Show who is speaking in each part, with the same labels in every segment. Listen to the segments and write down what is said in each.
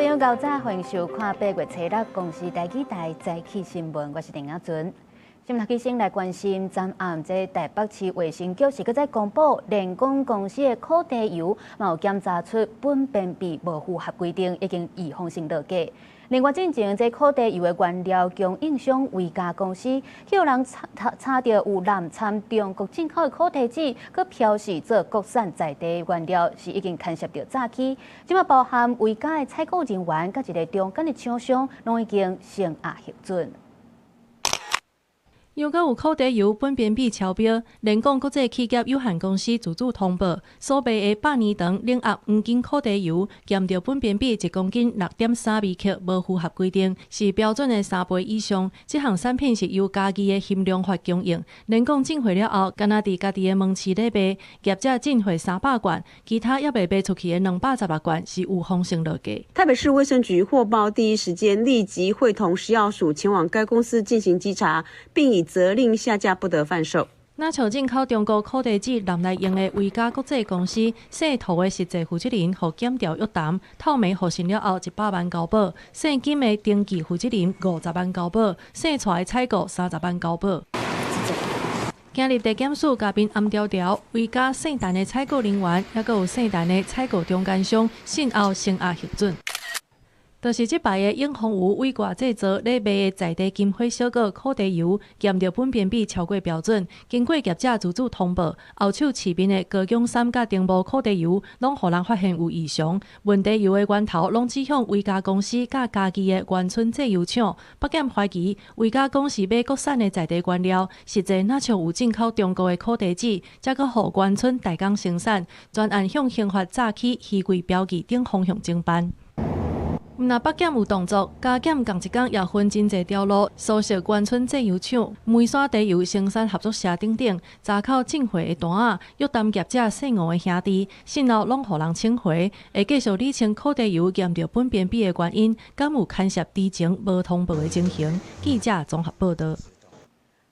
Speaker 1: 朋友，𠢕早，歡迎收看8月初六公視台語台早起新聞，我是林亞純。新聞先來關心，昨暗這台北市衛生局是閣再公布，聯廣公司的苦茶油嘛有檢查出苯便秘無符合規定，已經預防性落架。另外，進前這苦茶油的原料供應商維嘉公司，予人查查著有濫摻中國進口的苦提子，閣標示做國產在地原料，是已經牽涉著詐欺。這馬包含維嘉的採購人員，佮一个中間的廠商，攏已經聲押核准。
Speaker 2: 又閣有苦茶油苯便秘超標，聯廣國際企業有限公司自主通報，所賣的百年長冷壓黃金苦茶油檢著苯便秘1公斤6.3微克，無符合規定，是標準的3倍以上。這項產品是由嘉義的興隆發供應，聯廣進貨了後，干焦佇家己的門市咧賣，業者進貨300罐，其他猶未賣出去的216罐是預防性落架。
Speaker 3: 台北市衛生局獲報第一時間立即會同食藥署前往該公司進行稽查，並以責令下架，不得販售。
Speaker 2: 若像進口中國苦茶籽濫來用的維嘉國際公司，姓涂的實際負責人予檢調約談，透明予信了後100萬交保；姓金的登記負責人50萬交保；姓蔡的採購30萬交保。今日地檢署嘉賓暗調調，維嘉姓陳的採購人員，抑閣有姓陳的採購中間商，信後聲押核准。就是這擺的永豐餘委外製造咧賣的在地金花小果苦茶油，檢著苯便秘超過標準，經過業者自主通報，後手市面的高雄三佮中部苦茶油，攏予人發現有異常。問題油的源頭攏指向維嘉公司佮嘉義的員村製油廠。北檢懷疑維嘉公司買國產的在地原料，實際若像有進口中國的苦茶籽，才閣予員村代工生產，專案向刑法詐欺、虛偽標記等方向偵辦。毋若北檢有動作，加檢仝一工也分真濟條路，搜索員村製油廠、梅山茶油生產合作社等等，查扣進貨的單仔，約談業者姓吳的兄弟，信後攏予人請回，會繼續理清苦茶油檢著苯便秘的原因，敢有牽涉知情無通報的情形？記者綜合報導。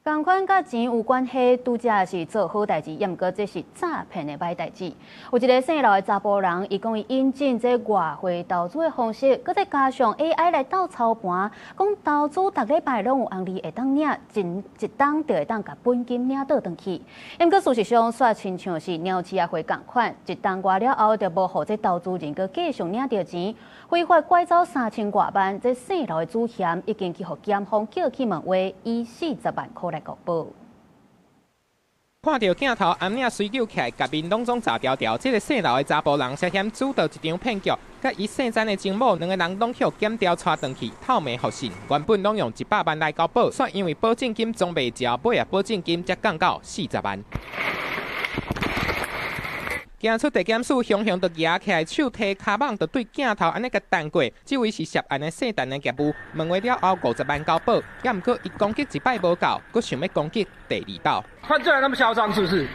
Speaker 1: 仝款佮錢有關係，拄才是做好代誌，毋過這是詐騙的歹代誌。有一个姓劉的查埔人，伊講伊引進這外匯投資的方式，閣再加上 AI 來鬥操盤，講投資逐禮拜攏有紅利會當領，前一冬就會當共本金領倒轉去。毋過事實上，煞親像是鳥鼠仔花仝款，一冬外了後就無予這投資人閣繼續領著錢，非法拐走3000外萬。這姓劉的主嫌已經去予檢方叫去問話，以40萬箍來交保。
Speaker 4: 看著鏡頭，掩領隨揪起來，頰面攏總雜條條。這个姓劉的查埔人涉嫌主導一場騙局，佮伊姓詹的情某兩个人攏予檢調帶轉去，透明予信。原本攏用100萬來交保，煞因為保證金裝袂牢，尾仔保證金才降到40萬。行出地檢署，雄雄就舉起來手提跤蠓，就對鏡頭按呢共彈過。這位是涉案的姓陳的業務，問話了後50萬交保，猶毋過伊攻擊一擺無夠，閣想欲攻擊第二道。
Speaker 5: 犯罪還那麼囂張，是不是？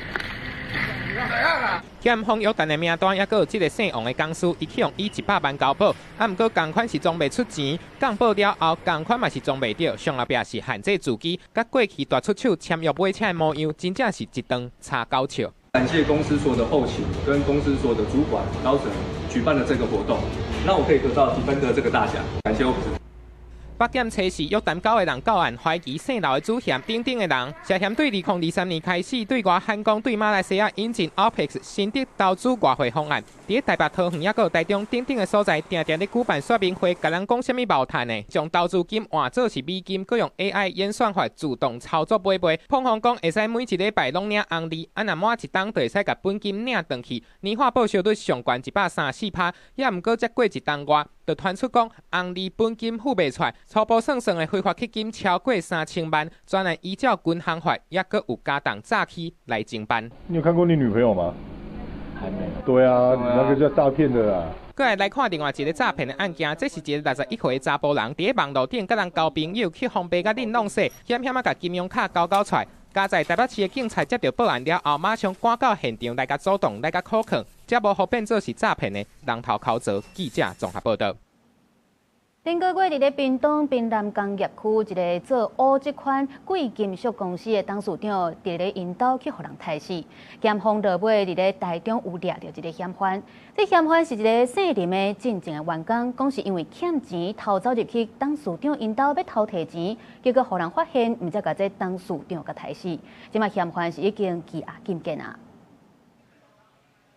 Speaker 4: 檢方約談的名單，猶閣有這个姓王的公司，伊去予以100萬交保，啊，毋過仝款是裝袂出錢，降保了後，仝款嘛是裝袂著，上後壁是限制自己，佮過去大出手簽約買車的模樣，真正是一頓柴狗笑。
Speaker 6: 感謝公司所有的後勤跟公司所有的主管高層舉辦了這個活動，讓我可以得到 Defender 這個大獎，感謝。
Speaker 4: 北檢測試約談九个人到案，懷疑姓劉的主嫌等等的人，涉嫌對2023年開始對外喊講對馬來西亞引進 OPEX 新的投資外匯方案，佇台北桃園抑閣有台中等等的所在，定定咧舉辦說明會，共人講啥物無趁的，將投資金換做是美金，閣用 AI 演算法自動操作買賣，膨風講會使每一禮拜攏領紅利，啊若滿一冬就會使共本金領轉去，年化報酬率上懸134%，猶毋過才過一冬外，就傳出講紅利本金付袂出來，初步算算的非法吸金超過3000萬，專案依照銀行法，抑閣有加重詐欺來偵辦。
Speaker 7: 你有看過你女朋友嗎？
Speaker 8: 還沒。
Speaker 7: 對啊，你那個叫詐騙的啦。
Speaker 4: 閣來來看另外一个詐騙的案件，這是一个61歲的查埔人，佇咧網路頂佮人交朋友，去予白共恁弄死，險險仔共金融卡交交出來。加在台北市的警察接著報案了後，馬上趕到現場來共阻擋，來共銬銬，才無予變做是詐騙的人頭口座。記者綜合報導。
Speaker 1: 頂個月佇咧屏東屏南工業區一个做烏這款貴金屬公司的董事長，佇咧𪜶兜去予人刣死。檢方落尾佇咧台中有掠著一个嫌犯，這嫌犯是一个姓林的進前的員工，講是因為欠錢偷走入去董事長𪜶兜欲偷提錢，結果予人發現，毋才共這董事長共刣死。這馬嫌犯是已經羈押禁見啊。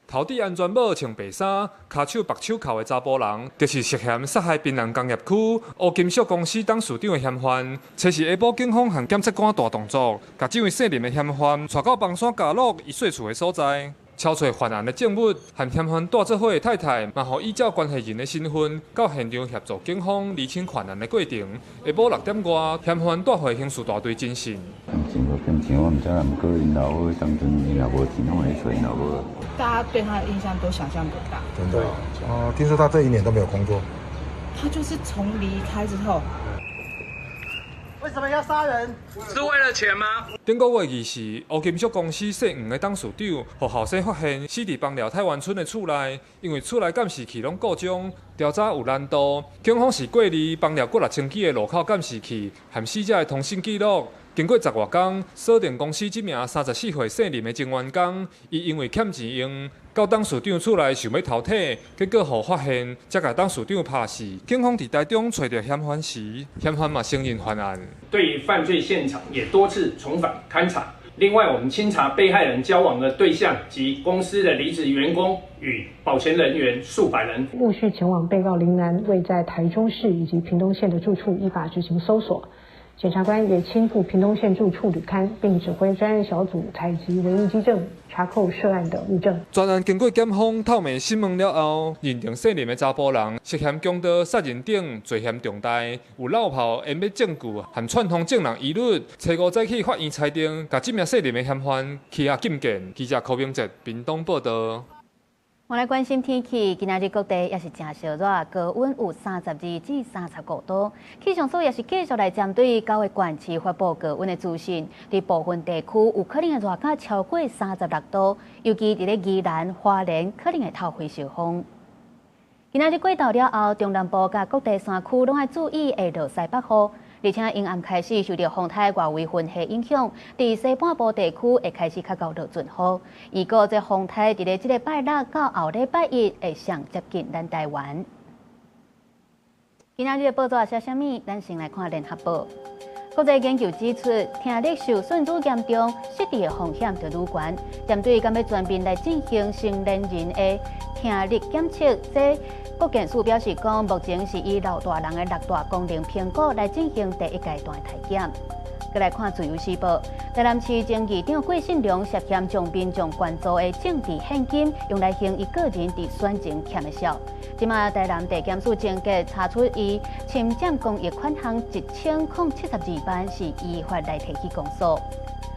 Speaker 6: 頭戴安全帽、穿白衫、跤手縛手銬的查埔人，就是涉嫌殺害屏南工業區烏金屬公司董事長的嫌犯。初四下晡，警方和檢察官大動作，共這位姓林的嫌犯帶到枋山角落伊細厝的所在，抄揣犯案的證物，和嫌犯蹛做伙的太太，嘛予依照關係人的身份，到現場協助警方釐清犯案的過程。下晡6點外，嫌犯帶回刑事大隊偵訊。
Speaker 8: 欠錢我毋知啦，毋過𪜶老母當陣伊若無錢，攏會揣𪜶老母。
Speaker 9: 大家對他的印象都想象不到。
Speaker 7: 真的哦，聽說他這一年都沒有工作。
Speaker 9: 他就是從離開之後。
Speaker 5: 為什麼要殺人？是為了錢嗎？
Speaker 6: 頂個月24，烏金屬公司姓黃的董事長，予後生發現死佇枋寮太原村的厝內，因為厝內監視器攏故障，調查有難度。警方是過濾枋寮幾若千支的路口監視器和死者的通訊記錄。經過10外工，鎖定公司這名34歲姓林的前員工，伊因為欠錢用，到董事長厝內想欲偷提，結果予發現，才共董事長拍死。警方佇台中揣著嫌犯時，嫌犯嘛承認犯案。
Speaker 10: 對於犯罪現場也多次重返勘查。另外，我們清查被害人交往的對象及公司的離職員工與保全人員數百人，
Speaker 11: 陸續前往被告林男位在台中市以及屏東縣的住處，依法執行搜索。檢察官也親赴屏東縣住處履勘，並指揮專案小組採集唯一跡證，查扣涉案的物證。
Speaker 6: 專案經過檢方透明審問了後，認定姓林的查埔人涉嫌強盜、殺人等罪嫌重大，有漏炮、湮滅證據和串通證人疑慮。初五早起法院裁定，共這名姓林的嫌犯羈押禁見。記者柯明哲屏東報道。
Speaker 1: 我來關心天氣，今仔日各地也是誠燒熱，高溫有32至35度。氣象署也是繼續來針對九个縣市發布高溫的資訊，佇部分地區有可能會熱到超過36度，尤其佇咧宜蘭、花蓮可能會透火燒風。今仔日過晝了後，中南部佮各地山區攏愛注意會落西北雨。而且陰暗開始受著風颱外圍雲系影響，佇西半部地區會開始較𠢕落陣雨。預估這風颱佇咧這个拜六到後禮拜一會上接近咱台灣。今仔日的報紙寫啥物？咱先來看聯合報。國際研究指出，聽力受損愈嚴重，失智的風險就愈懸。針對敢欲全面來進行成年人的聽力檢測，這國健署表示講，目前是以老大人的六大功能評估來進行第一階段的體檢。閣來看《自由時報》，台南市前議長郭信良涉嫌將民眾捐助的政治獻金用來還伊個人佇選前欠的數。這馬台南地檢署偵結查出伊侵佔公益款項1072萬，是依法來提起公訴。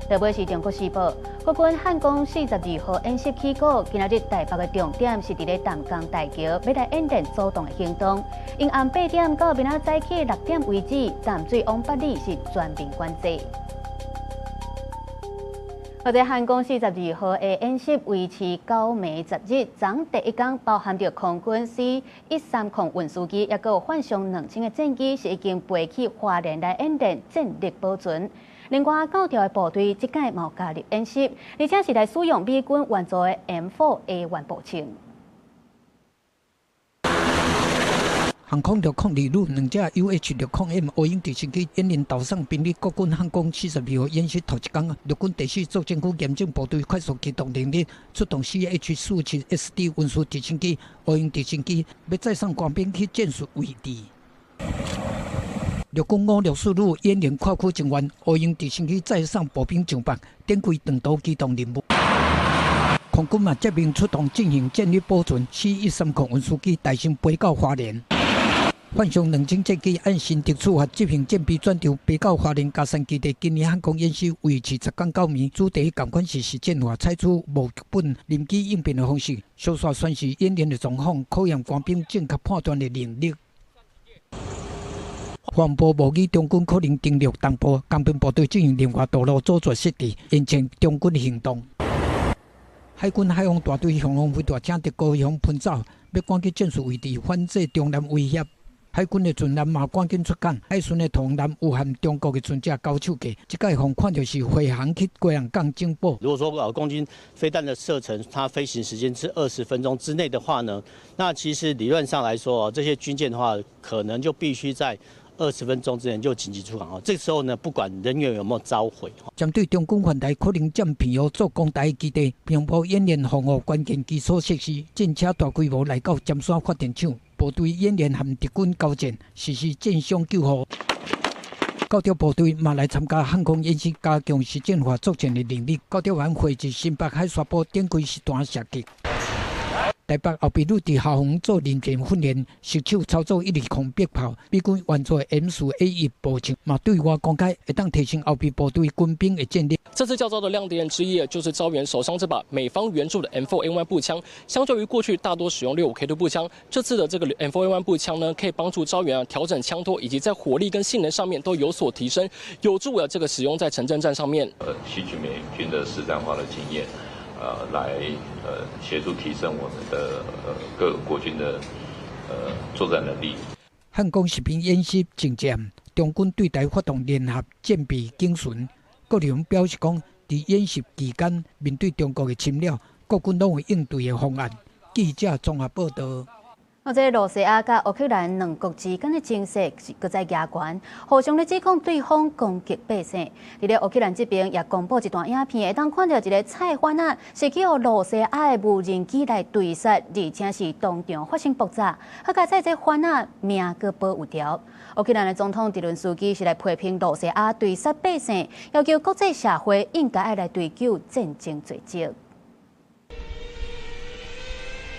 Speaker 1: 特別是《中國時報》，國軍漢光42號演習起鼓，今仔日台北的重點是佇咧淡江大橋，欲來演練主動的行動。陰暗8點到明仔早起6點為止，淡水往八里是全面管制。或者漢光42號的演習維持9暝10日，昨第一工包含著空軍 C-130運輸機，抑閣有幻象2000的戰機，是已經飛去花蓮來演練戰力保存。另外，高調的部隊這擺嘛加入演習，而且是來使用美軍援助的 M4A1 步槍。
Speaker 12: 航空602旅兩架 UH-60M 烏鷹直升機演練導送兵力國軍漢光42號演習頭一工，陸軍第四作戰區嚴正部隊快速機動能力出動 CH-47SD 運輸直升機、烏鷹直升機，欲載送官兵去戰術位置。陸軍564旅演練跨區增援，烏鷹直升機載送步兵上北，展開長途機動任務。空軍嘛接命出動進行戰力保存，C-130運輸機帶先飛到花蓮。幻象2000戰機按新特處罰執行戰備轉場，飛到花蓮佳山基地。今年漢光演習維持10工9暝，主題仝款是實戰化，採取無劇本臨機應變的方式，相紲宣示演練的狀況，考驗官兵正確判斷的能力。防部模擬中軍可能登陸東部，工兵部隊進行另外道路阻絕設置，延長中軍行動。海軍海防大隊雄風飛彈，請佇高雄噴走，欲趕去戰術位置，反制中南威脅。海軍的巡艦嘛趕緊出港，海巡的同艦有和中國的船隻交手過，這擺予看著是飛航去基隆港警報。
Speaker 13: 如果說空軍飛彈的射程，它飛行時間是20分鐘之內的話呢，那其實理論上來說，這些軍艦的話，可能就必須在20分鐘之內就緊急出港哦。這時候呢，不管人員有沒有遭毀。
Speaker 12: 針對中軍犯台可能佔平予做攻台基地，平埔演練防護關鍵基礎設施，戰車大規模來到尖山發電廠，部隊演練和敵軍交戰，實施戰傷救護。高調部隊嘛來參加航空演習，加強實戰化作戰的能力。高調還匯集新北海沙埔展開實彈射擊。台北後壁旅佇校園做臨戰訓練，實手操作120迫炮，美軍援助 M4A1步槍，嘛對外公開會當提升後備部隊軍兵的戰力。
Speaker 14: 這次教召的亮點之一，就是召員手上這把美方援助的 M4A1 步槍。相較於過去大多使用65 K2 步槍，這次的這個 M4A1 步槍呢，可以幫助召員啊調整槍托，以及在火力跟性能上面都有所提升，有助啊這個使用在城鎮戰上面。
Speaker 15: 吸取美軍的實戰化的經驗，來協助提升我們的各個國軍的作戰能力。
Speaker 12: 漢光實兵演習進戰，中軍對台發動聯合戰備警巡。國防表示講，佇演習期間面對中國的侵擾，國軍攏有應對的方案。記者綜合報道。
Speaker 1: 哦，這個羅西亞佮烏克蘭兩國之間的情勢是閣再加懸，互相咧指控對方攻擊百姓。佇咧烏克蘭這邊也公布一段影片，會當看著一个菜販仔是去予羅西亞的無人機來追殺，而且是當場發生爆炸。好佳哉這販仔命閣保有著。烏克蘭的總統澤倫斯基是來批評羅西亞追殺百姓，要求國際社會應該愛來追究戰爭罪責。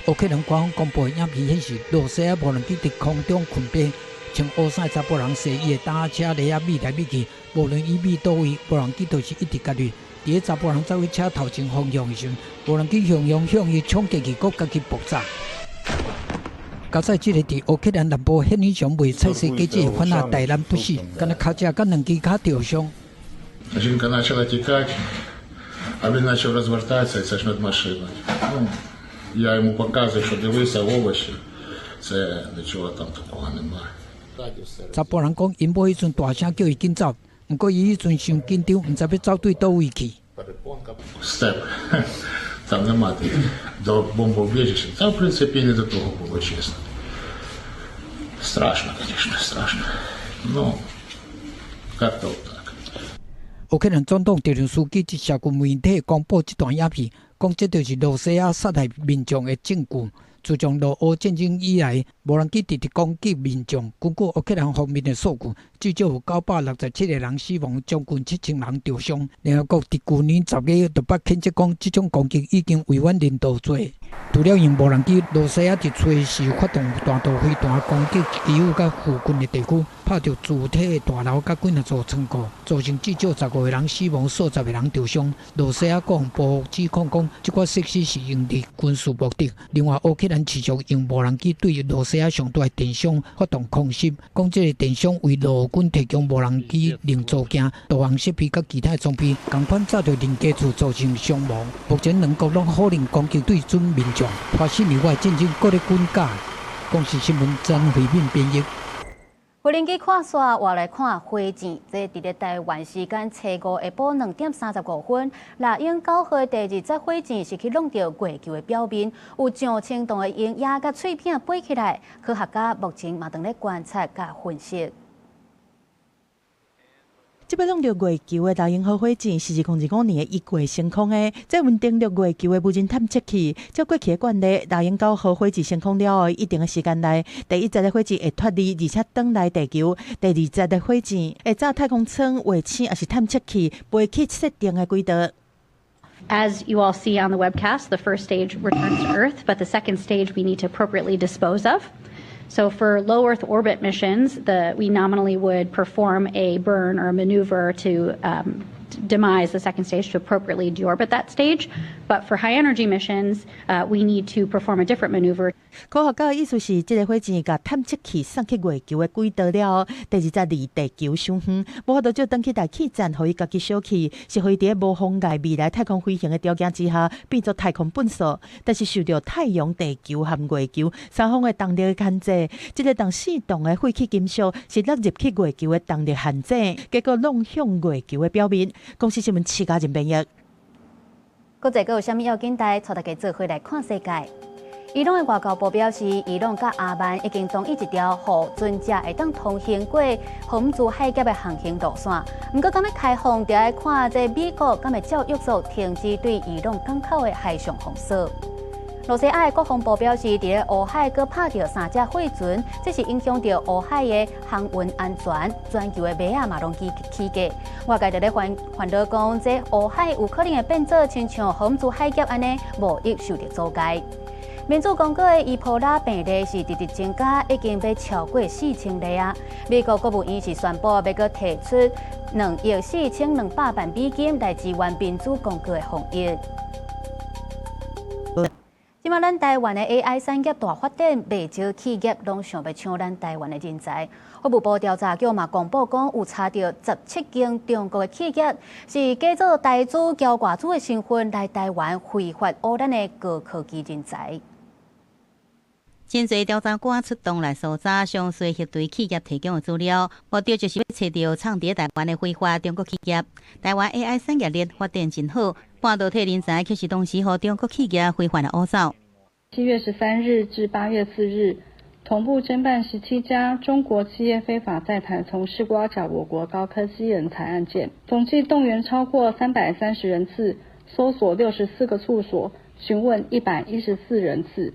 Speaker 12: 烏克蘭官方公布的影片顯示，羅西亞無人機佇空中睏飛，穿烏衫的查埔人坐伊的擔仔車咧遐覕來覕去，無論伊覕佗位，無人機就是一直共掠。佇咧查埔人走去車頭前方向的時陣，無人機雄雄向伊衝過去，閣共伊爆炸。佳哉這个佇烏克蘭南部現場賣菜蔬果子的販仔大難不死，干焦跤隻佮兩支跤著傷。
Speaker 16: Жінка почала тікати, а він почав розвертатися, і це ж над машиною. Ну, я йому показую, що дивися овочі, це нічого там такого немає.
Speaker 12: 查埔人講，𪜶某彼陣大聲叫伊緊走，毋過伊彼陣傷緊張，毋知欲走對佗位去。
Speaker 16: Степ, там нема тих до бомбоубежища. Та, в принципі, не до того було, чесно. Страшно, конечно, страшно. Ну, как-то вот так.
Speaker 12: 烏克蘭總統澤倫斯基佇社群媒體公布這段影片，講這就是羅西亞殺害民眾的證據。自從俄烏戰爭以來，無人機直直攻擊民眾。根據烏克蘭方面的數據，至少有967個人死亡，將近7000人著傷。聯合國佇舊年10月就捌譴責講，這種攻擊已經違反人道罪。除了用無人機，羅西亞佇初時發動彈道飛彈攻擊基輔佮附近的地區，拍著主體的大樓佮幾若座倉庫，造成至少15個人死亡，數十個人著傷。羅西亞國防部指控講，這款設施是用佇軍事目的。另外，烏克蘭持續用無人機對羅西亞上大的電商發動空襲，講這个電商為俄軍提供無人機零組件、導航設備佮其他裝備，仝款炸著人家厝，造成傷亡。目前兩國攏否認攻擊對準民眾，華盛以外戰爭閣咧滾價。公視新聞張惠敏編譯。
Speaker 1: 無人機看煞，換來看火箭。這佇咧台灣時間初五下晡2點35分，獵鷹9號的第二節火箭是去挵著月球的表面，有上千棟的雲煙佮碎片飛起來。科學家目前嘛正咧觀察佮分析。
Speaker 17: 這擺挵著月球的獵鷹號火箭是2025年1月升空的，這運登陸月球的無人探測器。照過去的慣例，獵鷹9號火箭升空了後，一定的時間內，第一節的火箭會脫離，而且轉來地球。第二節的火箭會載太空艙、衛星抑是探測器飛去設定的軌道。
Speaker 18: As you all see on the webcast, the first stage returns to Earth, but the second stage we need to appropriately dispose of. So for low Earth orbit missions, we nominally would perform a burn or a maneuver to Demise the second stage to appropriately deorbit that stage. But for high energy missions, we need to perform a different maneuver.
Speaker 17: 科學家的意思是，這个火箭共探測器送去月球的軌道了後，第二節離地球傷遠，無法度借轉去大氣層，予伊家己燒去，是予伊佇無妨礙未來太空飛行的條件之下，變做太空糞埽。但是受著太陽、地球和月球三方的動力的牽制，這个動四動的廢棄金屬是落入去月球的動力限制，結果攏向月球的表面。公視新聞徐家仁編譯。
Speaker 1: 國際閣有啥物要緊代，帶大家做伙來看世界。伊朗的外交部表示，伊朗佮阿曼已經同意一條予船隻會當通行過荷姆茲海峽的航行路線。毋過，敢欲開放，就愛看這美國敢會照約束停止對伊朗港口的海上封鎖。露西亞的國防部表示，佇咧烏海閣拍著三隻貨船，這是影響著烏海的航運安全，全球的馬仔嘛攏起價。外界佇咧煩煩惱講，這烏海有可能會變做親像荷姆茲海峽按呢，貿易受著阻礙。民主剛果的伊波拉病例是直直增加，已經欲超過4000例啊！美國國務院是宣布欲閣提出2億4200萬美金來支援民主剛果的防疫。這馬咱台灣的 AI 產業大發展，袂少企業攏想欲搶咱台灣的人才。法務部調查局嘛公布講，有查著17間中國的企業是假做台資交外資的身份來台灣非法挖咱的高科技人才。
Speaker 19: 真濟調查官出動來搜查詳細核對企業提供的資料，目的就是欲揣著藏佇台灣的非法中國企業。台灣 AI 產業鏈發展真好，半導體人才卻是同時予中國企業非法的挖走。
Speaker 20: 7月13日至8月4日，同步偵辦17家中國企業非法在台從事挖角我國高科技人才案件，總計動員超過330人次，搜索64個處所，詢問114人次。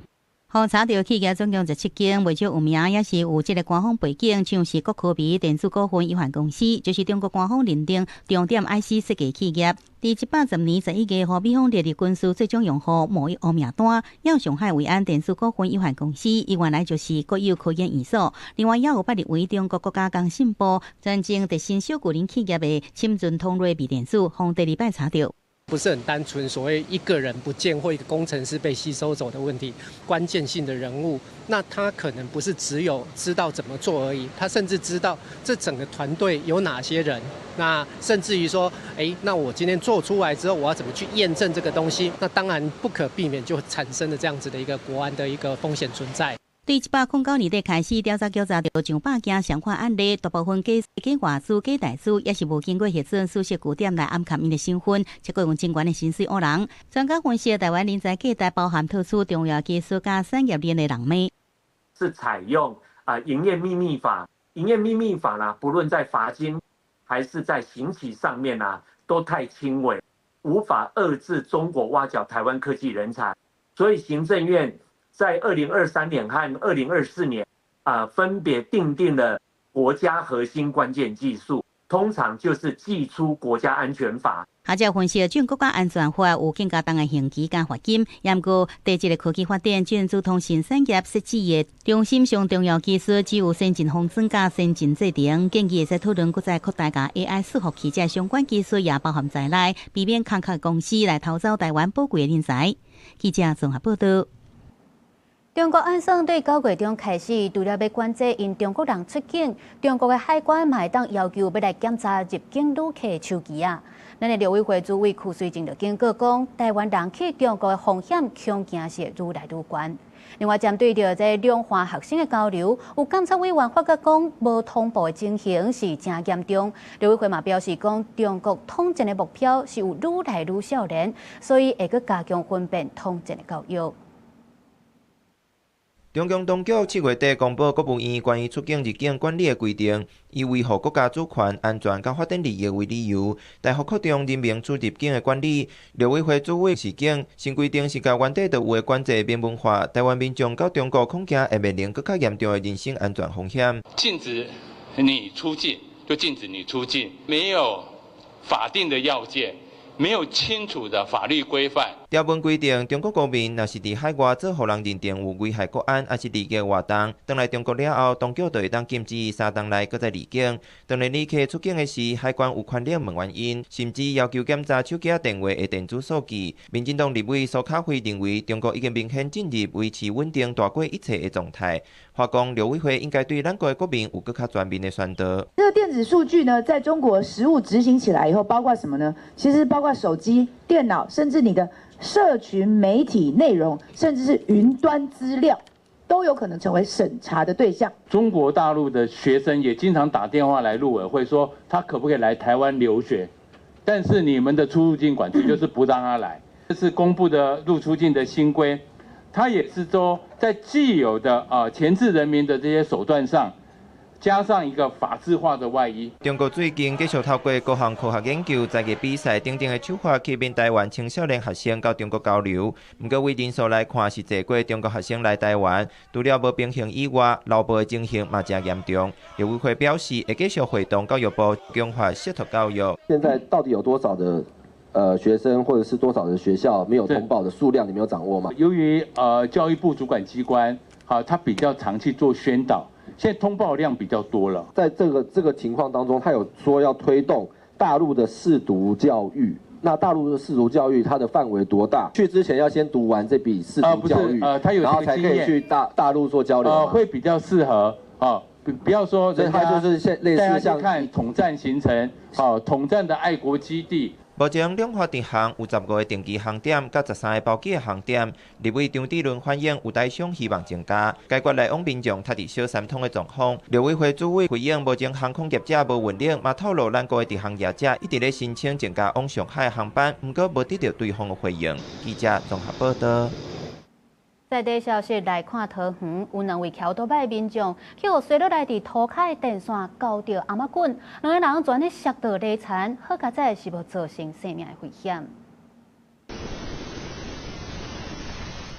Speaker 19: 予查著企業總共17間，袂少有名，也是有這个官方背景，像是國科美電子股份有限公司，就是中國官方認定重點 IC 設計企業。佇110年11月，予美方列入軍事最終用戶貿易黑名單。還有上海維安電子股份有限公司，伊原來就是國有科研院所。另外，也有捌列為中國國家工信部專精特新小巨人企業的深圳通瑞微電子，予第二擺查著。
Speaker 21: 不是很單純，所謂一個人不見或一個工程師被吸收走的問題，關鍵性的人物，那他可能不是只有知道怎麼做而已，他甚至知道這整個團隊有哪些人，那甚至於說，哎，那我今天做出來之後，我要怎麼去驗證這個東西？那當然不可避免就產生了這樣子的一個國安的一個風險存在。
Speaker 19: 對109年底開始，調查局查著上百件相款案例，大部分假假外資、假台資，也是無經過核准，私設據點來掩蓋𪜶的身份，結果用真懸的薪水挖人。專家分析，台灣人才價值包含特殊重要技術佮產業鏈的人脈。
Speaker 22: 是採用啊營業秘密法，營業秘密法啦，不論在罰金還是在刑期上面啊，都太輕微，無法遏制中國挖角台灣科技人才，所以行政院在2023年和2024年，啊，分別訂定了國家核心關鍵技術，通常就是祭出國家安全法。
Speaker 19: 學者分析，準國家安全法有更加重的刑期佮罰金，毋過佇這个科技發展、電子通訊產業設置的中心上重要技術，只有先進封裝佮先進製程，建議會使討論閣再擴大共 AI 伺服器這相關技術也包含在內，避免空殼公司來偷走台灣寶貴的人才。記者綜合報道。
Speaker 1: 中國按算對9月中開始，除了欲管制𪜶中國人出境，中國的海關嘛會當要求欲來檢查入境旅客的手機仔。咱的陸委會主委邱垂正就警告講，台灣人去中國的風險恐驚是愈來愈懸。另外，針對著這兩岸學生的交流，有監察委員發覺講，無通報的情形是誠嚴重。陸委會嘛表示講，中國統戰的目標是有愈來愈少年，所以會閣加強分辨統戰的教育。
Speaker 23: 中共當局7月底公布國務院關於出境入境管理的規定，以維護國家主權、安全佮發展利益為理由，大幅擴張人民出入境的管理。陸委會主委示警，新規定是共原底就有的管制明文化，台灣民眾到中國恐驚會面臨閣較嚴重的人身安全風險。
Speaker 24: 禁止你出境就禁止你出境，沒有法定的要件。沒有清楚的法律規範。
Speaker 23: 條文規定，中國國民若是佇海外做予人認定有危害國安抑是離間活動，轉來中國了後，當局就會當禁止伊3冬內閣再離境。當然，旅客出境的時，海關有權力問原因，甚至要求檢查手機仔電話的電子數據。民進黨立委蘇卡輝認為，中國已經明顯進入維持穩定大過一切的狀態。話講，陸委會應該對咱國的國民有閣較全面的宣導。
Speaker 2: 這個電子數據呢，在中國實務執行起來以後，包括什麼呢？其實包括手機、電腦，甚至你的社群媒體內容，甚至是雲端資料，都有可能成為審查的對象。
Speaker 24: 中國大陸的學生也經常打電話來陸委會，說他可不可以來台灣留學？但是你們的出入境管制就是不讓他來。這次公布的入出境的新規，他也是說在既有的鉗制人民的這些手段上，加上一個法制化的外衣。
Speaker 23: 中國最近繼續透過各項科學研究、才藝比賽等等的手法，吸引台灣青少年學生到中國交流。毋過，以人數來看，是濟過中國學生來台灣。除了無平衡以外，漏報的情形嘛誠嚴重。陸委會表示，會繼續會同教育部強化識讀教育。
Speaker 3: 現在到底有多少的學生，或者是多少的學校沒有通報的數量，你沒有掌握嗎？
Speaker 24: 由於教育部主管機關，好，他比較常去做宣導。現在通報量比較多了，
Speaker 3: 在這個情況當中，他有說要推動大陸的識讀教育。那大陸的識讀教育，它的範圍多大？去之前要先讀完這筆識讀教育，
Speaker 24: 他有
Speaker 3: 然後才可以去大陸做交流。
Speaker 24: 會比較適合啊，不要說，
Speaker 3: 所以他就是現類似像
Speaker 24: 看統戰行程，啊，統戰的愛國基地。
Speaker 23: 目前兩岸直航有15個定期航點，佮13個包機的航點。立委張志倫反映有台商希望增加，解決來往民眾卡佇小三通的狀況。陸委會主委回應，目前航空業者無運力，嘛透露咱國的直航業者一直咧申請增加往上海的航班，毋過無得到對方的回應。記者綜合報道。
Speaker 1: 在地消息來看，桃園有兩位騎歐多擺民眾，去予摔落來佇塗跤的電線勾著頷仔棍，兩个人全咧摔倒犁田，好佳哉是無造成生命的危險。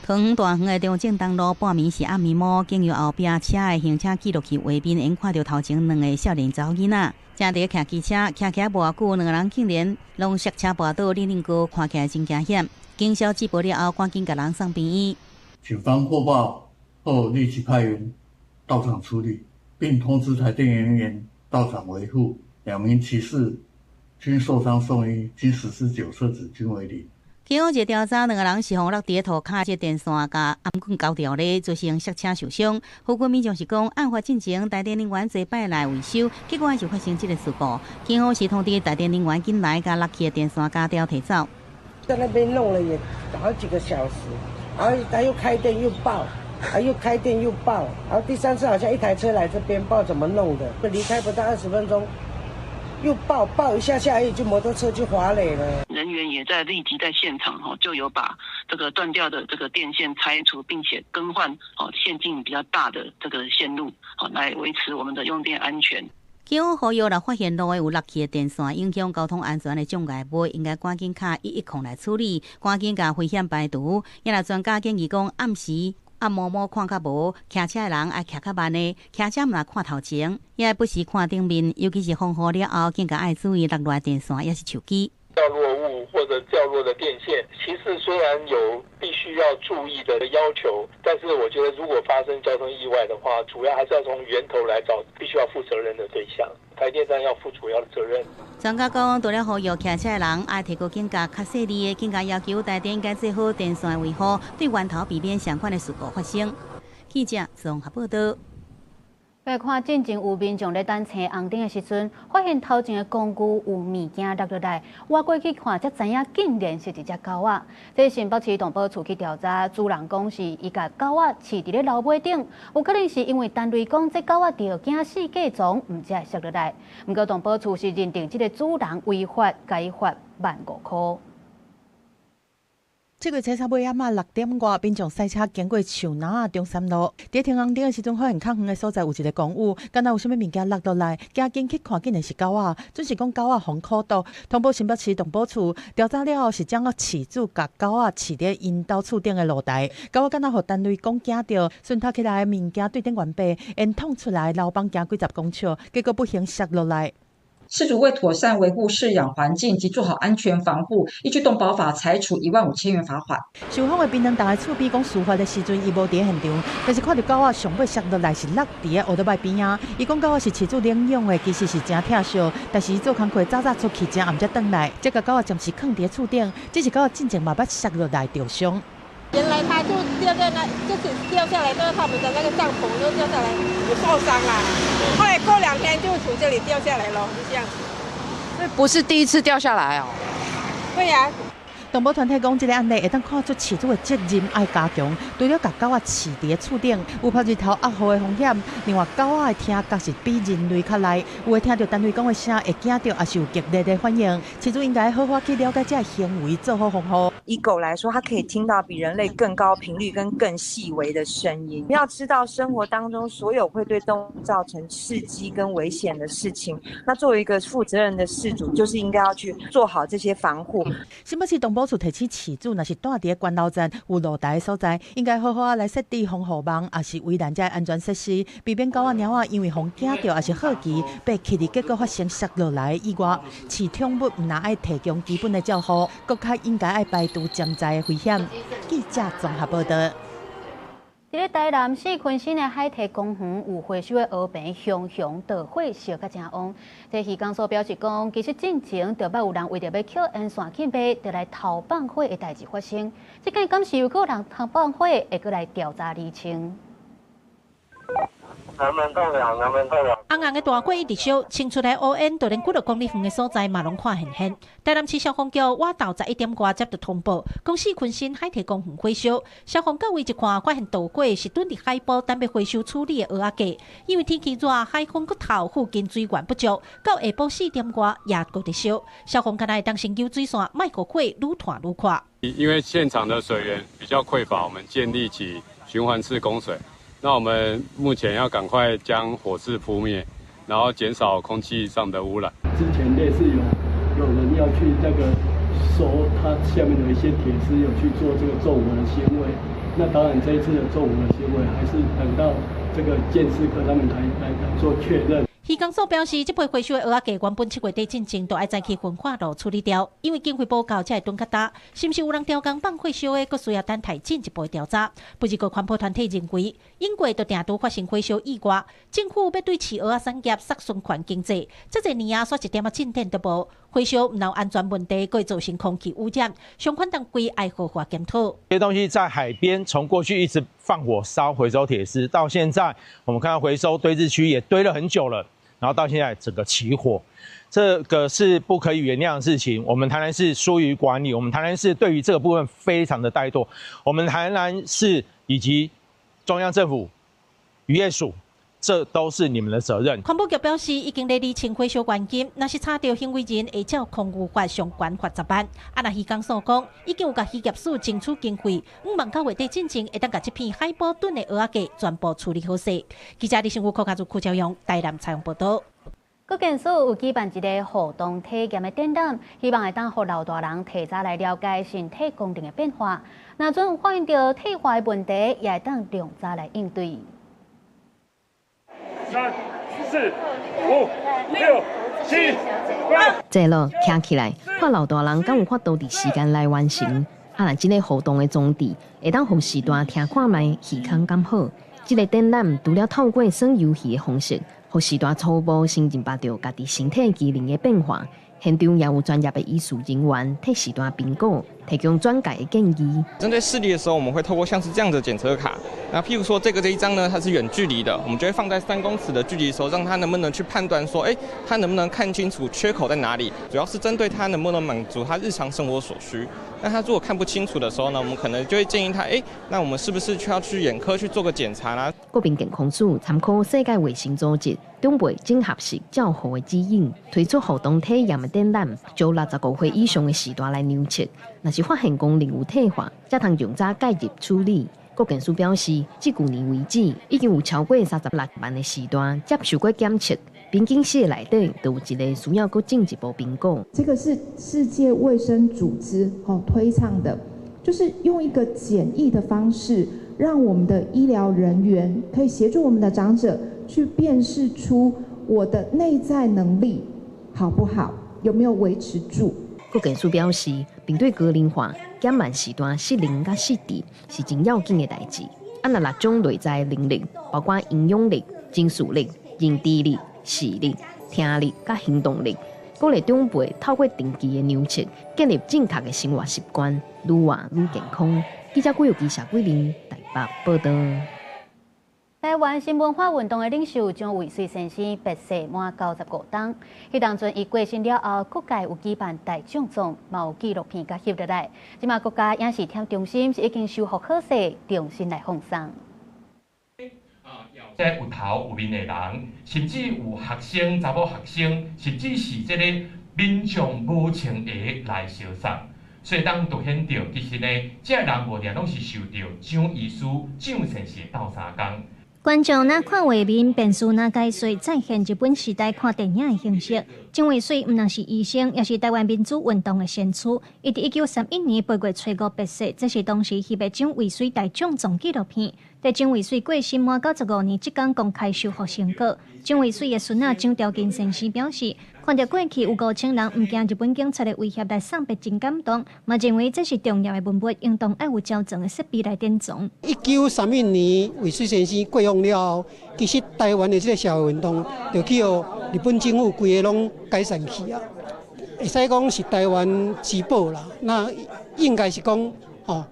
Speaker 19: 桃園大園的中正東路半暝是暗暝暝，經由後壁車的行車記錄器畫面，𪜶看著頭前兩个少年查某囡仔，正佇咧騎機車，騎騎無偌久，兩个人竟然攏摔車跋倒，冷冷高，看起來真驚險。警消接報了後，趕緊共人送病院。
Speaker 4: 警方獲報後，立即派員到場處理，並通知台電人員到場維護。兩名騎士均受傷送醫，經實施檢測值均為零。
Speaker 19: 警方一調查，兩个人是予落佇塗跤這電線共頷棍勾著咧，造成摔車受傷。附近民眾是講，案發進前，台電人員濟擺來維修，結果還是發生這个事故。警方是通知台電人員緊來，共落去的電線鉸掉提走。
Speaker 8: 在那邊弄了也好幾個小時。然後他又開電又爆，啊又開電又爆，然後第三次好像一台車來這邊，不知道怎麼弄的，離開不到20分鐘，又爆爆一下下，就摩托車就滑壘了。
Speaker 25: 人員也在立即在現場就有把這個斷掉的這個電線拆除，並且更換線徑比較大的這個線路，來維持我們的用電安全。
Speaker 19: 警方呼籲，若發現路的有落去的電線，影響交通安全的障礙物，應該趕緊敲110來處理，趕緊共危險排除。也若專家建議講，暗時暗暝暝看較無，騎車的人愛騎較慢的，騎車毋若看頭前，也愛不時看頂面，尤其是風雨了後，更加愛注意落來電線，抑是手機。
Speaker 26: 掉落物或者掉落的電線，其實雖然有必須要注意的要求，但是我覺得如果發生交通意外的話，主要還是要從源頭來找必須要負責任的對象，台電站要負主要的責任。
Speaker 19: 專家講，除了呼籲騎車的人愛提高警覺，較細膩的更加要求台電應該做好電線維護，對源頭避免相款的事故發生。記者綜合報道。
Speaker 1: 來看，進前有民眾咧等青紅燈的時陣，發現頭前的工具有物件落落來，倚過去看，才知影竟然是一隻狗仔。這新北市動保處去調查，主人講是伊共狗仔飼佇咧樓尾頂，有可能是因為陳雷講這狗仔著驚四界傱，毋才會摔落來。毋過動保處是認定這个主人違法，共伊罰15,000塊。
Speaker 17: 這個初三尾暗仔6點外，民眾駛車經過樹林仔中山路，佇停紅燈的時陣，發現較遠的所在有一个公有，敢若有啥物物件落落來，趕緊去看，竟然是狗仔，準是講狗仔予苦毒。通報新北市動保處調查了後，是這個飼主共狗仔飼佇𪜶兜厝頂的露台，狗仔敢若予陳雷公驚著，順頭起來的物件對頂懸白，煙筒出來，樓房行幾十公尺，結果不幸摔落來。
Speaker 5: 飼主未妥善維護飼養環境及做好安全防護，依據動保法裁處15,000元罰款。
Speaker 17: 受訪的檳榔東的厝邊講，事發的時陣伊無佇現場，但是看著狗仔上尾摔落來是落佇个烏多擺邊仔。伊講狗仔是飼主領養的，其實是誠疼惜，但是伊做工課早早出去，誠暗才轉來，這個狗仔暫時囥佇个厝頂，只是狗仔進前嘛捌摔落來著傷。
Speaker 6: 原來它就掉在那，就是掉下來，就是他們的那個帳篷都掉下來，有受傷啦。後來過兩天就從這裡掉下來咯，就這樣子。
Speaker 7: 不是第一次掉下來哦。
Speaker 6: 對呀。
Speaker 17: 動保團體講，這个案例會當看出飼主的責任愛加強，除了共狗仔飼佇个厝頂，有曝日頭壓雨的風險，另外狗仔的聽覺是比人類較利，有的聽著單位講的聲會驚著，抑是有激烈的反應。飼主應該好好去了解這个行為，做好防護。
Speaker 9: 以狗來說，它可以聽到比人類更高頻率跟更細微的聲音。要知道生活當中所有會對動物造成刺激跟危險的事情，那作為一個負責任的飼主，就是應該要去做好這些防護。
Speaker 17: 新北市動保處提醒飼主，若是蹛佇个關樓站有露台的所在，應該好好仔來設置防護網，抑是圍欄這安全設施，避免狗仔、貓仔因為予驚著，抑是好奇被氣哩，結果發生摔落來的意外。飼寵物毋但愛提供基本的照護，閣較應該愛排除潛在的危險。記者綜合報導。
Speaker 1: 佇咧台南四坤新的海堤公園有回收的蚵棚，熊熊大火燒甲誠旺。這漁港所表示講，其實進前就捌有人為著欲抾煙線去賣，就來偷放火的代誌發生。這擺敢是有閣有人偷放火，會閣來調查釐清。
Speaker 10: 南門到了，南門到了。
Speaker 11: 紅紅的大火一直燒，衝出來烏煙，就連幾若公里遠的所在嘛攏看現現。台南市消防局倚晝11點外接著通報，講四坤新海堤公園火燒。消防到位一看，發現導火是躉佇海埔等欲回收處理的蚵仔架。因為天氣熱，海風閣透，附近水源不足，到下晡4點外也閣佇燒。消防敢若會當先救水線，莫予火愈湠愈闊。
Speaker 27: 因為現場的水源比較匱乏，我們建立起循環式供水。那我們目前要趕快將火勢撲滅，然後減少空氣上的污染。
Speaker 28: 之前類似有人要去那個收它下面的一些鐵絲，有去做這個縱火的行為。那當然這一次的縱火的行為，還是等到這個鑑識科他們來做確認。
Speaker 11: 漁港所表示，這批回收的蚵仔架原本7月底進前就愛載去焚化爐處理掉，因為經費無夠，才會躉較焦。是毋是有人刁工放火燒的，閣需要等待進一步調查。不過，環保團體認為，英國就定拄發生火燒意外，政府欲對飼蚵仔產業殺循環經濟，這濟年啊，煞一點仔進展都無。火燒毋但有安全問題，閣會造成空氣污染，相關單位愛好好檢討。
Speaker 29: 這些東西在海邊，從過去一直放火燒回收鐵絲，到現在我們看到回收堆置區也堆了很久了，然後到現在整個起火，這個是不可以原諒的事情。我們台南市疏於管理，我們台南市對於這個部分非常的怠惰。我們台南市以及中央政府漁業署，這都是你們的責任。
Speaker 11: 環保局表示，已經咧釐清火燒原因，若是查著行為人，會照空污法相關罰10萬。啊，若漁港所講，已經有共漁業署爭取經費，向望九月底進前會當共這片海埔躉的蚵仔架全部處理好勢。記者李新武、柯家祖、柯朝陽台南採訪報導。
Speaker 1: 國健署有舉辦一个互動體驗的展覽，希望會當予老大人提早來了解身體功能的變化。若陣有發現著退化的問題，也會當量早來應對。
Speaker 30: 三、四、五、六、七、八。
Speaker 31: 坐落徛起來，看老大人敢有法度佇時間內完成。啊，若這个互動的裝置會當予序大聽看覓耳孔敢好。這个展覽除了透過耍遊戲的方式，予序大初步先認捌著家己身體機能的變化。現場也有專業的醫術人員替序大評估，提供轉介的建議。
Speaker 32: 針對視力的時候，我們會透過像是這樣的檢測卡。那譬如說，這個這一張呢，它是遠距離的，我們就會放在3公尺的距離的時候，讓他能不能去判斷說，哎，他能不能看清楚缺口在哪裡？主要是針對他能不能滿足他日常生活所需。那他如果看不清楚的時候呢，我們可能就會建議他，哎，那我們是不是需要去眼科去做個檢查啦？
Speaker 31: 國民健康署參考世界衛生組織長輩整合式照護的指引，推出互動體驗的展覽，招65歲以上的序大來量測，若是發現功能有退化，才通盡早介入處理。國健署表示，至舊年為止，已經有超過36萬的序大接受過檢測，瓶頸室內底就有一个需要閣進一步評估。
Speaker 33: 這個是世界衛生組織推倡的，就是用一個簡易的方式，讓我們的醫療人員可以協助我們的長者去辨識出我的內在能力，好不好？有沒有維持住？
Speaker 31: 國健署表示，面對高齡化、減慢時段失能佮失智是真要緊的代誌。啊，若六種內在能力，包括營養力、情緒力、認知力、視力、聽力佮行動力，鼓勵長輩透過定期的量測，建立正確的生活習慣，愈活愈健康。記者郭玉基、謝桂玲台北報道。
Speaker 1: 台灣新文化運動的領袖蔣渭水先生辭世滿95冬，彼當陣伊過身了後，各界有舉辦大獎座，嘛有紀錄片共翕落來。這馬國家影視廳中心是已經修復好勢，重新來放送。
Speaker 2: 這有頭有面的人，甚至有學生、查某學生，甚至是這個民眾無穿鞋來相送，所以當凸顯著，其實呢，這人無定攏是受著蔣醫師、蔣先生鬥相共。
Speaker 3: 觀眾若看畫面，便是若解說再現日本時代看電影的形式。蔣渭水毋但是醫生，也是台灣民主運動的先驅。伊佇1931年8月初5辭世，這是當時翕的蔣渭水大獎狀紀錄片。佇蔣渭水過身滿95年，這工公開修復成果。蔣渭水的孫仔蔣朝金先生表示，看著過去有5000人毋驚日本警察的威脅來送別，真感動，嘛認為這是重要的文物，應當愛有周全的設備來典藏。
Speaker 7: 1931年渭水先生過往了後，其實台灣的這個社會運動就去予日本政府規个攏解散去啊，會使講是台灣之寶啦。那應該是講吼，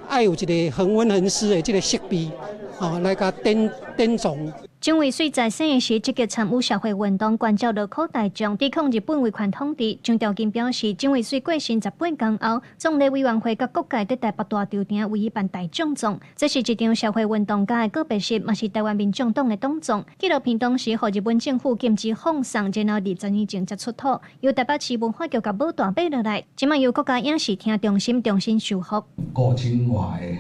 Speaker 7: 愛有一個恆溫恆濕的這個設備，吼來共典藏。
Speaker 3: 蔣渭水在生時積極參與社會運動，關照勞苦大眾，抵抗日本威權統治。蔣朝金表示，蔣渭水過身18工後，總理委員會佮各界佇台北大球場為伊辦大獎狀，這是一場社會運動家的告別式，嘛是台灣民眾黨的黨葬。紀錄片當時予日本政府禁止放送，然後20年前才出土，由台北市文化局共母帶買落來，這馬由國家影視廳中心重新修復。
Speaker 12: 5000外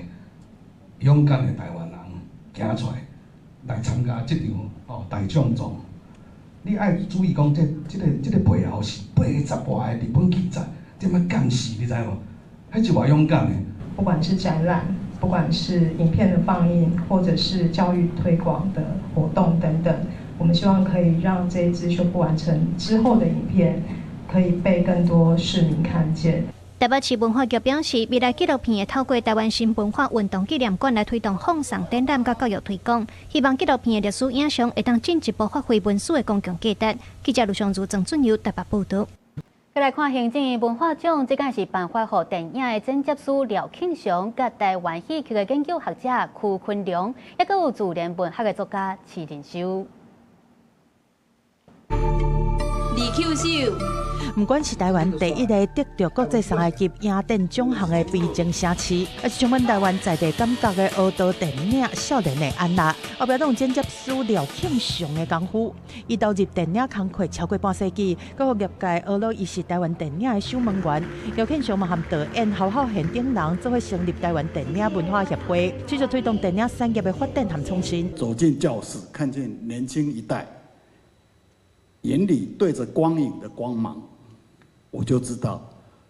Speaker 12: 个勇敢的台灣人行出來。來參加這場大獎狀，你愛注意講，這個背後是80外個日本警察踮咧監視，你知無？彼是偌勇敢的。
Speaker 13: 不管是展覽，不管是影片的放映，或者是教育推廣的活動等等，我們希望可以讓這一支修復完成之後的影片，可以被更多市民看見。
Speaker 3: 台北市文化局表示，未來紀錄片會透過台灣新文化運動紀念館來推動放送展覽佮教育推廣，希望紀錄片的歷史影像會當進一步發揮文史的公共價值。記者盧尚如、鄭俊佑台北報導。
Speaker 1: 再來看行政文化獎，這屆是頒發予電影的剪接師廖慶祥，佮台灣戲曲的研究學者區坤良，抑閣有自然文學的作家徐仁修。
Speaker 14: 李 Q 秀。
Speaker 17: 毋管是台灣第一个得著國際三个級影展獎項的悲情城市，抑是充滿台灣在地感覺的烏道電影少年的安娜，後壁攏有剪接師廖慶祥的功夫。伊投入電影工課超過半世紀，閣予業界呵咾伊是台灣電影的守門員。廖慶祥嘛和導演侯孝賢等人做伙成立台灣電影文化協會，持續推動電影產業的發展和創新。
Speaker 15: 走進教室，看見年輕一代眼裡對著光影的光芒。我就知道，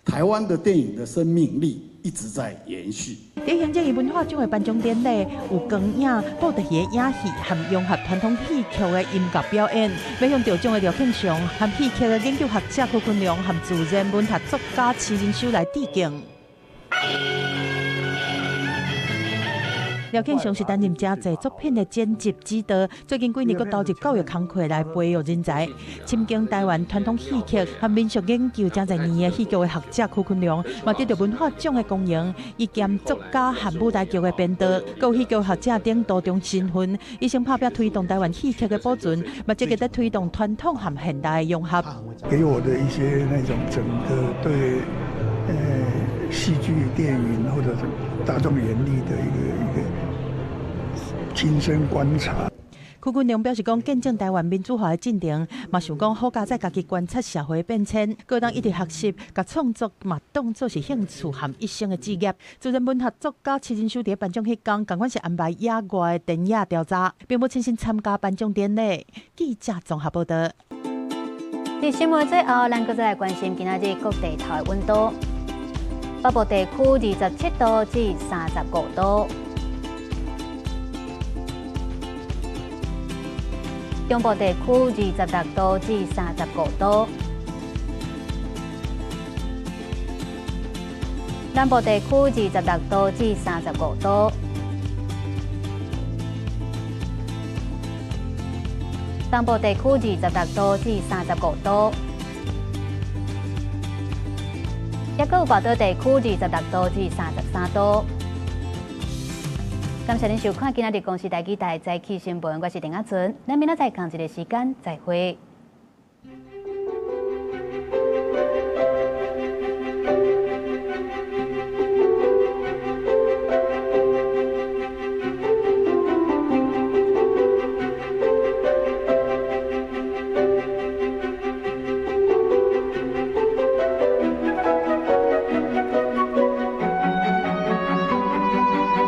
Speaker 15: 台灣的電影的生命力一直在延續。
Speaker 17: 佇行政院文化獎的頒獎典禮，有光影、布袋戲的影戲和融合傳統戲曲的音樂表演。欲向得獎的廖慶祥和戲曲的研究學者區坤良和自然文學作家徐仁修來致敬。廖慶祥是擔任誠濟作品的剪輯指導，最近幾年閣投入教育工課來培育人才。深耕台灣傳統戲曲和民俗研究誠濟年的戲劇的學者區坤良，嘛得著文化獎的光榮。伊兼作家和舞台劇的編導，閣有戲劇學者等多重身份，伊先拍拚推動台灣戲曲的保存，嘛積極佇推動傳統和現代的融合。
Speaker 16: 給我的一些那種整個對，戲劇、電影或者是大眾演藝的一個親身觀察。
Speaker 17: 區坤良表示講，見證台灣民主化的進程，嘛想講好佳哉家己觀察社會變遷，閣當一直學習，共創作嘛當作是興趣和一生的志業。自然文學作家徐仁修佇頒獎彼工，仝款是安排野外的田野調查，並無親身參加頒獎典禮。記者綜合報導。
Speaker 1: 佇新聞最後，咱閣再來關心今仔日各地頭的溫度。北部地區27度至35度，中部地區26度至35度。南部地區26度至35度。東部地區26度至35度。抑閣有外島地區26度至33度。感謝您收看今仔日公視台語台早起新聞，我是陳阿純，咱明仔載仝一个時間再會。